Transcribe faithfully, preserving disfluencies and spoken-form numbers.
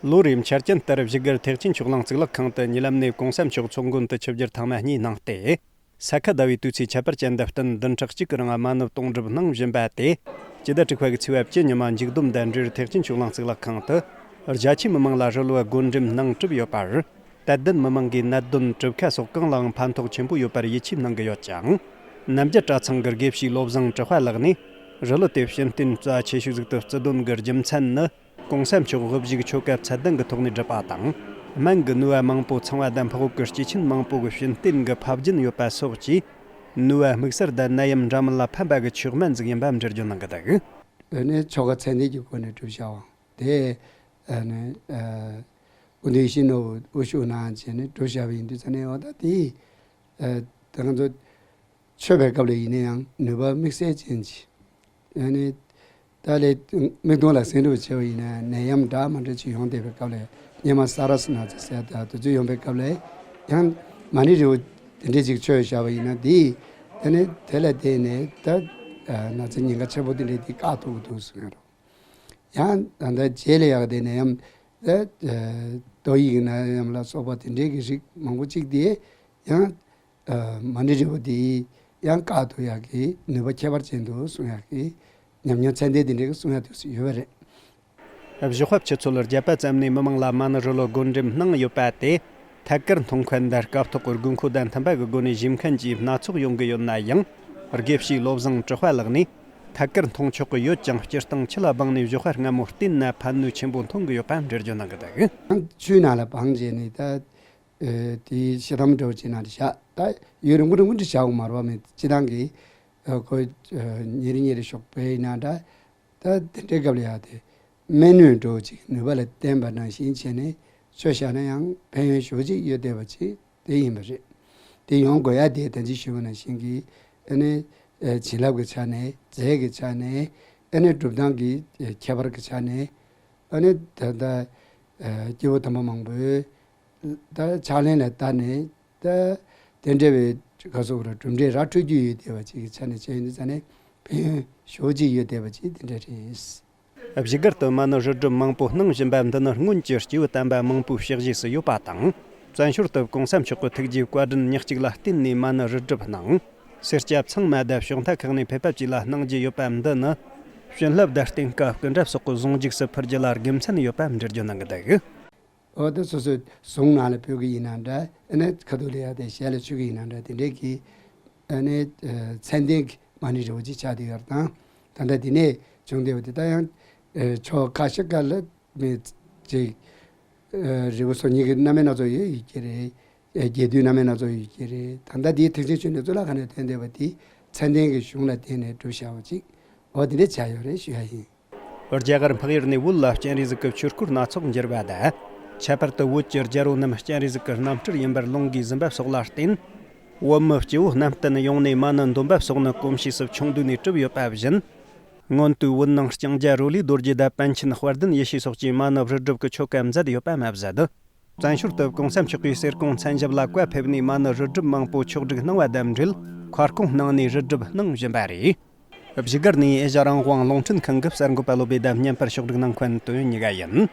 ལོ་རེའི་འཆར་ཅན་ལྟར་བཞུགས་སྒར་ཐེག་ཆེན་ཆོས་གླིང་གཙུག་ལག་ཁང་དུ་ཉེ་ལམ་ནས་གོང་ས་མཆོག་ཚོགས་མགོན་དུ་ཆིབས་བསྒྱུར་ཐེངས་མ་གཉིས་གནང་སྟེ། ས་ག་ཟླ་བའི་དུས་ཚེས་ཁྱད་པར་ཅན་དུ་བསྟུན་བདུན་ཕྲག་གཅིག་གི་རིང་མ་ཎི་གཏོང་སྒྲུབ་གནང་བཞིན་པ་དེ། སྤྱི་ཟླ་དྲུག་པ་གི་ཚེས་པ་བཅུ་ཉི་མ་མཇུག་བསྡོམས་དང་འབྲེལ་ཐེག་ཆེན་ཆོས་གླིང་གཙུག་ལག་ཁང་དུ། རྒྱ་ཆེའི་མི་མང་ལ་རི་ལོ་བ་སྒོ་འགྲམ་གནང་གྲུབ་ཡོད་པར། དད་ལྡན་མི་མང་གིས་ནད་གདོན་གྲུབ་ཁ་སོགས་གང་ལའང་ཕན་ཐོགས་ཆེན་པོ་ཡོད་པར་ཡིད་ཆེས་གནང་གི་ཡོད་ཅིང་། རྣམ་རྒྱལ་གྲྭ་ཚང་གི་དགེ་བཤེས་བློ་བཟང་གྲགས་པ་ལགས་ནས། རི་ལོ་དེ་བྱམས་བསྟན་རྩ་ཆེ་ཤོས་ཟིག་ཏུ་བརྩི་དོན་གྱི་རྒྱུ་མཚན་ནི། གོང་ས་མཆོག་དབུ་བཞུགས་ཆོ་ག་ཚད་ལྡན་གྱི་ཐོག་ནས་བསྒྲུབས་པ་དང་། སྨན་གྱི་ནུས་པ་མང་པོ་ཚང་བ་དང་འཕགས་བོད་ཀྱི་སྐྱེས་ཆེན་མང་པོ་གི་བྱམས་བསྟན་གྱི་ཕབ་རྒྱུན་ཡོད་པ་སོགས་ཀྱིས། ནུས་པ་དམིགས་བསལ་དང་ནད་ཡམས་འདྲ་མིན་ལ་ཕན་པ་གི་མཆོག་སྨན་ཟིག་ཡིན་པ་འགྲེལ་བརྗོད་གནང་གི་འདུག་དེ་ནས་ཆོ་ག་ཚད་ལྡན་གྱི་སྒོ་ནས་བསྒྲུབས་བཞག་པ་དེ། ཨ་ནི་ཨ་སྐུ་མདུན་ཡིད་བཞིན་ནོར་བུ་དབུ་བཞུགས་གནང་བྱས་ནས་བསྒྲུབས་བཞག་པ་ཡིན་དུས་ཙ་ནས། འོ་ད་དེ་ཨ་ད་ང་ཚོ་མཆོད་པའི་སྐབས་ལ་ཡིན་ན་ཡང་ནུས་པ་དམིགས་བསལ་ཅན་གྱི། ཨ་ནི་ད་ལས་མིག་མཐོང་ལ་གཟིགས་འགྲོ་བྱས་པ་ཡིན་ན་ནད་ཡམས་འདྲ་མི་འདྲ་ཅིག་ཡོང་བསྡད་པའི་སྐབས་ལ། སྙེ་མ་ས་ར་སི་ན་ཚ་ཟེར་ད་དེ་ཚོ་ཡོང་པའི་སྐབས་ལ་ཡང་མ་ཎི་རིལ་བུ་དེ་འདྲས་ཅིག་མཆོད་བཞག་པ་ཡིན་ན། དེ་དེ་ནི་དེ་ལ་བརྟེན་ནས་ད་ན་ཚ་ཉེན་ཁ་ཆེན་པོ་དེ་འདྲས་དེ་བཀག་ཐུབ་ཀྱི་འདུག་གསུངས་ཡོད་རེད། ཡང་ད་ལྟ་རྗེས་ལ་ཡག་དེ་ནད་ཡམས་ད་ཏོག་དབྱིབས་ཀྱི་ནད་ཡམས་ལ་སོགས་པ་དེ་འདྲའི་གི་རིགས་མང་པོ་ཅིག་དེ་ཡང་མ་ཎི་རིལ་བུ་དེ་ཡང་བཀག་ཐུབ་ཡག་གི་ནུས་པ་ཁྱད་པར་ཅན་འདུག་གསུང་ཡག་གི་ཉམས་མྱོང་ཚད་ལྡན་དེ་འདྲའི་གི་གསུང་ཡག་དུས་སུ་ཡོད་པ་རེད། བཞི་པ་ཆུ་ཚོད་བརྒྱད་པ་ཙམ་ནས་མི་མང་ལ་མ་ཎི་རིལ་བུ་བགོ་འགྲེམས་གནང་ཡོད་པ་དེ། ཐད་ཀར་མཐོང་མཁན་དང་སྐབས་ཐོག་གི་དགོས་མཁོ་དང་མཐུན་པ་གི་སྒོ་ནས་ཞུས་མཁན་གྱིས་སྣ་ཚོགས་ཡོང་གི་ཡོད་ན་ཡང་། དགེ་བཤེས་བློ་བཟང་གྲགས་པ་ལགས་ནས། ཐད་ཀར་མཐོང་ཆོག་གི་ཡོད་ཀྱང་། སྤྱིར་བཏང་ཁྱི་ལ་སྦངས་ནས་བཞི་པ་སྔ་མོ་བསྟེན་ན་ཕན་ནུས་ཆེན་པོ་འཐོན་གི་ཡོད་པ་འགྲེལ་བརྗོད་གནང་གི་འདུག་ཆུའི་ནང་ལ་སྦངས་བྱས་ནས་ད་དེའི་ཤི་དམ་འགྲོ་བྱེད་ན་བཞག་ད་ཡུན་རིང་པོ་རིང་པོ་འདྲ་བཞག་དགོས་མ་རེད་པ། མི་སྤྱི་བཏང་གི་ཁོ་ཉིན་རེ་ཉིན་རེ་ཞོགས་པའི་ནང་འདྲ། ད་དེ་འདྲའི་སྐབས་ལ་ཡང་དེ་སྨན་སྣོད་འདྲ་བོ་ཅིག་ནུས་པ་ལ་བརྟེན་པ་ནང་བཞིན་བྱས་ནས་མཆོད་བཞག་ན་ཡང་ཕན་ཡོན་ཞེ་པོ་ཅིག་ཡོད་བསྡད་པ་ཅིག་དེ་ཡིན་པ་རེད། དེ་ཡོང་དགོས་ཡ་དེ་ད་ཅི་ཞུས་པ་ནང་བཞིན་གྱི་ཨ་ནི་ཨ་བྱིན་རླབས་ཀྱི་ཆ་ནས། རྫས་ཀྱི་ཆ་ནས། ཨ་ནི་སྒྲུབ་སྟངས་ཀྱི་ཨ་ཁྱད་པར་གྱི་ཆ་ནས། ཨ་ནི་ད་ལྟ་ཨ་སྐྱེ་བོ་དམ་པ་མང་པོས་ད་ཕྱག་ལེན་ལ་བསྟར་ནས། ད་དེ་འདྲ་བའི་ག་སོགས་ར་གྲུབ་འབྲས་ར་འཕྲོད་རྒྱུ་ཡོད་བསྡད་པ་ཅིག་གི་ཆ་ནས་བྱས་ཡོང་དུས་ཙ་ནས་ཕན་ཡོན་ཞེ་པོ་ཅིག་ཡོད་བསྡད་པ་ཅིག་དེ་འདྲ་རེད། བཞུགས་སྒར་དུ་མ་ཎི་རིལ་སྒྲུབ་མང་པོ་གནང་བཞིན་པ་འདི་ནི་སྔོན་གྱི་སྐྱེས་བུ་དམ་པ་མང་པོའི་ཕྱག་རྗེས་སུ་ཡོད་པ་དང་། བཙན་བྱོལ་དུ་གོང་ས་མཆོག་གི་ཐུགས་རྗེའི་བཀའ་དྲིན་ཉག་གཅིག་ལ་བརྟེན་ནས་མ་ཎི་རིལ་སྒྲུབ་གནང་། སེར་སྐྱ་ཚང་མ་དང་ཕྱོགས་མཐའ་ཁག་ནས་ཕེབས་པ་བཅས་ལ་གནང་རྒྱུ་ཡོད་པ་འདི་ནི། བྱིན་རླབས་དང་རྟེན་ཁ་སྐུ་འདྲ་སོགས་ཀྱི་གཟུངས་འཇུག་སུ་ཕུལ་རྒྱུ་ལ་དགེ་མཚན་ཡོད་པ་འགྲེལ་བརྗོད་གནང་གི་འདུག་འོ་དེ་སོ་སོའི་གཟུངས་ནང་ལ་ཕུལ་གི་ཡིན་ན་འདྲ། ཨ་ནི་ཁ་ཐུག་ལ་ཡ་དེ་ཞལ་ལ་མཆོད་གི་ཡིན་ན་འདྲ། དེ་འདྲའི་གི་ཨ་ནི་ཚད་ལྡན་གྱི་མ་ཎི་རིལ་བུ་ཅིག་ཆགས་བསྡད་ཡོད་རེད། དང་ད་ལྟ་དེ་ནས་བྱུང་བསྡད་པ་དེ་ད་ཡང་ཕྱོགས་ཁ་ཤས་ཀ་ལ་མི་ཅིག་རིལ་བུ་སོ་གཉིས་ཀྱི་རྣམ་པ་སྣ་ཚོགས་ཡོད་ཡོད་ཀྱི་རེད། རྒྱས་བསྡུས་རྣམ་པ་སྣ་ཚོགས་ཡོད་ཀྱི་རེད། ད་ལྟ་དེའི་ཐེག་ཆེན་ཆོས་གླིང་གཙུག་ལག་ཁང་ནས་ཐོན་བསྡད་པ་དེ་ཚད་ལྡན་གྱི་གཞུང་ལ་བརྟེན་ནས་སྒྲུབ་བཞག་པ་ཅིག་འོ་དེ་འདྲ་ཆགས་ཡོད་རེད་ཞུ་ཡ་ཡིན། རྒྱ་གར་འཕགས་ཡུལ་ནས་བོད་ལ་སྤྱན་རས་གཟིགས་ཀྱི་ཆོས་སྐོར་སྣ་ཚོགས་འགྱུར་བ་དང་། ཁྱད་པར་དུ་བོད་ཀྱི་རྒྱལ་པོ་རྣམས་སྤྱན་རས་གཟིགས་ཀྱི་རྣམ་སྤྲུལ་ཡིན་པར་ལུང་གིས་ཟིན་པ་སོགས་ལ་བརྟེན། བོད་མི་སྐྱེ་བོ་རྣམས་བསྟན་ཡོངས་ནས་མ་ཎི་འདོན་པ་སོགས་ནི་གོམས་གཤིས་སུ་ཆུང་དུས་ནས་གྲུབ་ཡོད་པ་བཞིན། སྔོན་དུས་བོད་ནང་ལྕང་སྐྱ་རོ་ལིའི་རྡོ་རྗེ་དང་པཎ་ཆེན་དཔལ་ལྡན་ཡེ་ཤེས་སོགས་ཀྱིས་མ་ཎི་རིལ་སྒྲུབ་ཀྱི་ཆོ་ག་མཛད་ཡོད་པ་མ་ཟད། བཙན་བྱོལ་དུ་གོང་ས་མཆོག་གིས་གསེར་ཀོང་མཚན་ཞབས་ལ་བཀའ་ཕེབས་ནས་མ་ཎི་རིལ་སྒྲུབ་མང་པོ་ཆོག་སྒྲིག་གནང་བ་དང་འབྲེལ། མཁར་གོང་གནང་ནས་རིལ་སྒྲུབ་གནང་བཞིན་པ་རེད། བཞུགས་སྒར་ནས་ཨེ་ཤ་རང་དབང་རླུང་འཕྲིན་ཁང་གི་གསར་འགོད་པ་བློ་བྷེ་དང་བརྙན་པར་ཕྱོགས་སྒྲིག་གནང་མཁན་དོན་གཉིས་ཀ་ཡིན།